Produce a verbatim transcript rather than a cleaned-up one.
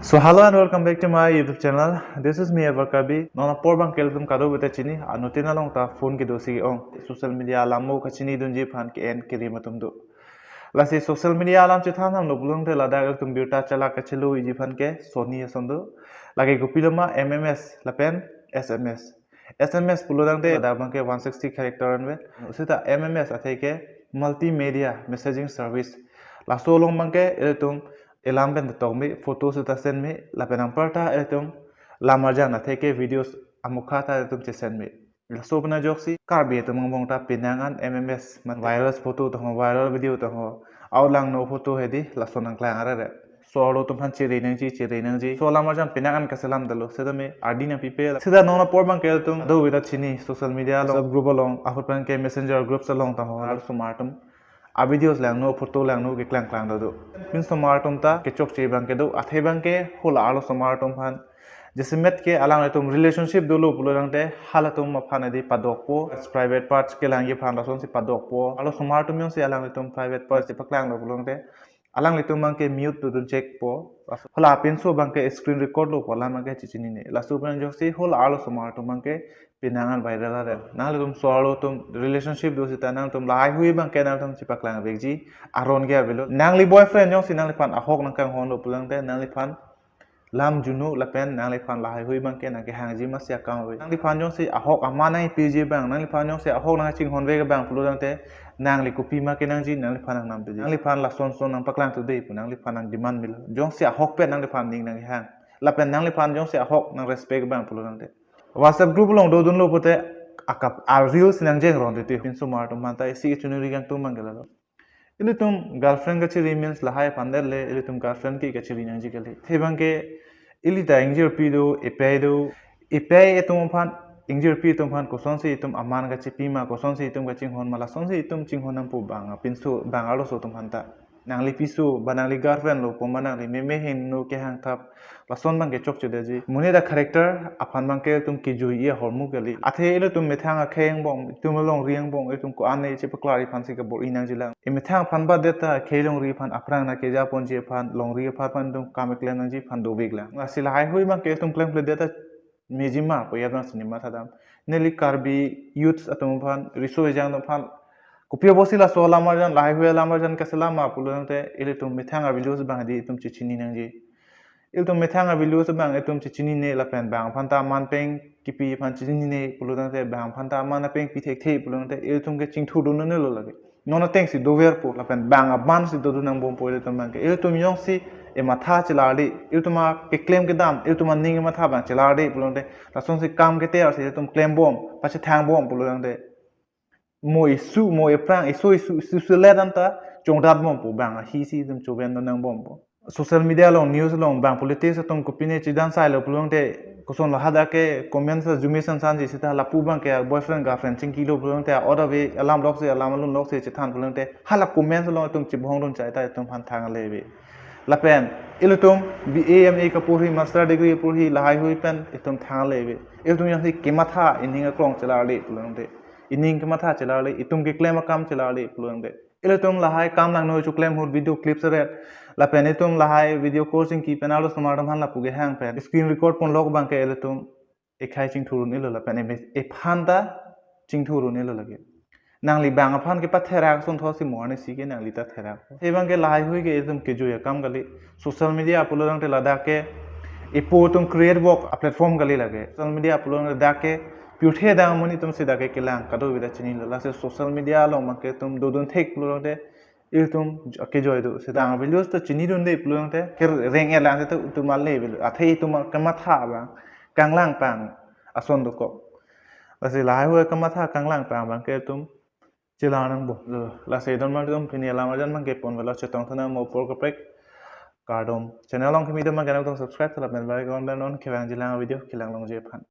So hello and welcome back to my YouTube channel. This is me Ever Kabi. Non apor abangke ilitum kadokave ta chini, anuttin along ta phone kedo si ong. Social media alam mo kachinidunji aphan ke-en kerim atum do. Lasi social media alam chethan damlo pulote ladak ilitum birta chala kachelo iji aphan ke Sony ason do. Lake kopiloma M M S lapen S M S. S M S pulo tangte ladak abangke one sixty character anvet. Seta M M S athe ke multimedia messaging service. Laso along abangke ilitum alam pen tokme photo seta send me lapen anparta ilitum lam-arjan athe ke videos amukha ta ilitum chesend me. Laso pen ajoksi Karbi atum angbong ta penang an M M S mat viral photo tangho, viral video tangho, aulangno photo hedi laso nangklang arere. So arlo atum aphan chiri nangji, chiri nangji. So lam-arjan penang an kaselam damlo, seta me ardi nangpipe. Seta non apor abangke ilitum kadokave ta chini social media along, WhatsApp group along, ahut abangke messenger groups along tangho, arlosomar atum a videos langno, photo langno keklang klang do do. Pinsomar atum ta kechokche abangke do, athe abangke hala arlosomar atum aphan jasemet ke alanglitum relationship dolo pulo tangte halatum aphan hedi padokpo, private parts kelangji aphan lasonsi padokpo. Arlosomar atum jongsi alanglitum private parts chepaklanglo pulo tangte alanglitum abangke mute dodun chekpo. Hala apinso abangke screen record lopo, alam abangke chechinine. Laso pen ajoksi hala arlosomar atum abangke penang an viral are. Nanglitum so arlo atum relationship do seta nangtum lahaihui abangke nangtum chepaklang vekji aron ke avelo. Nangli boyfriend jongsi nangliphan ahok nangkanghon lo pulo tangte nangliphan lam juno lapen nangliphan lahaihui abangke nangkehangji masi akam ave. Nangliphan jongsi ahok aman nangpiji abang, nangliphan jongsi ahok nangchinghon vek abang pulo tangte nangli kopima kenangji nangliphan nangnam piji. Nangliphan lason son nangpaklang today pu nangliphan nang demand melo. Jongsi ahok pen nangliphan ning nangkehang lapen nangliphan jongsi ahok nang respect abang pulo tangte WhatsApp group along dodunlo pote akap a reels nangjeng ron titi. Pinsomar atum aphan ta isi kechoningri kangtung abangke lalo. Ilitum girlfriend kachiri means lahai aphan det le, ilitum girlfriend ke kachiri nangji kali. Athe abangke ili ta ingjirpi do, epei do, epei atum aphan, ingjirpi atum aphan kosonsi itum aman kachipi ma, kosonsi itum kachinghon ma, lasonsi itum chinghon nangpo bang apinso, bang arloso atum aphan ta. Nangli piso, ba nangli girlfriend lo, poma nangli meme heno kehang thap, lason abangke chokche detji. Monit a-character aphan abangke itum kejui ahormu kali. Athe ilitum methang akhei angbong, itum longri angbong, itum ko-an ne chepaklarji aphansi kabor-i nangjilang. Emethang aphan badet ta akhei longri aphan aphrang nangkeja ponji aphan, longri aphan aphan itum kam keklem nangji aphan doveklang. Lasi lahaihui abangke itum klemkledet ta mejima pu ya abang si neli mathadam. Neli Karbi youths atum aphan, riso ejang atum aphan, kopi apotsi laso lam-arjan, lahaihui lam-arjan kaselam ma pulo tangte ilitum methang a-values abang hedi itum chechini nangji. Ilitum methang a-values abang itum chechinine lapen bang aphan ta aman pen kipi aphan chechinine pulo tangte, bang aphan ta aman pen pi thekthe pulo tangte ilitum ke chingthurdun nelo lake. Non atengsi doverpo lapen bang aman si dodun nangbompo ilitum abangke. Ilitum jongsi ematha chelarli, ilitum akeklem kedam, ilitum aning ematha abang chelarli pulo tangte, lasonsi kam keter si ilitum klembom, pachethangbom pulo tangte, mo isu, mo ephrang, iso isu, isu selet anta chongdatbompo, bang ahi si itum choven nangbompo. Social media along, news along, bang politics atum kopine chedan sailo pulo tangte, koson lahadak ke comments ajume sansanji seta lapu abangke boyfriend girlfriend chingkilo pulo tangte, other way alam loksi, alam alun loksi chethan pulo tangte, hala comments along itum chibhongdun chai ta itum aphan thangle ave. Lapen ilitum B A, M A kaporhi, master degree kaporhi, lahaihui pen itum thangle ave. Ilitum jongsi kematha, ining aklong chelarli pulo tangte, ining kematha chelarli, itum keklem akam chelarli pulo tangte, ilitum lahai kam langno ichu klem ahut video clips ret, lapen itum lahai video call chingki pen arlosomar atum aphan lapu kehang pen screen record ponlok abangke ilitum ekhai chingthurdun-elo lapen eme-, ephan ta chingthurdun-elo lake. Nangli bang aphan kepatherak ason thotsi mo arnisi ke nangli ta therak. Athe abangke lahaihui ke itum kejui akam kali. Social media pulo tangte ladak ke ipo atum create work a-platform kali lake. Social media pulo tangte dak ke pirthe adang amonit atum si dak ke kelang, kadokave ta chinilo. Lasi social media along abangke itum dodun thek pulo tangte ilitum kejoi do. Seta bang a-values ta chinidunde pulo tangte kereng elang te itum ale ave. Athe itum kematha abang kanglang pang ason dokok. Lasi lahaihui kematha kanglang pang abangke itum chelang nangbomlo. Lasi donmar atum, pini alam-arjan abangke ponvelo, chetongthu nang mo apor kaprek. Kardom. Channel along kimi do abangke nangtum subscribe tha lapen bell icon pen on kevangjilang video kelang longji aphan.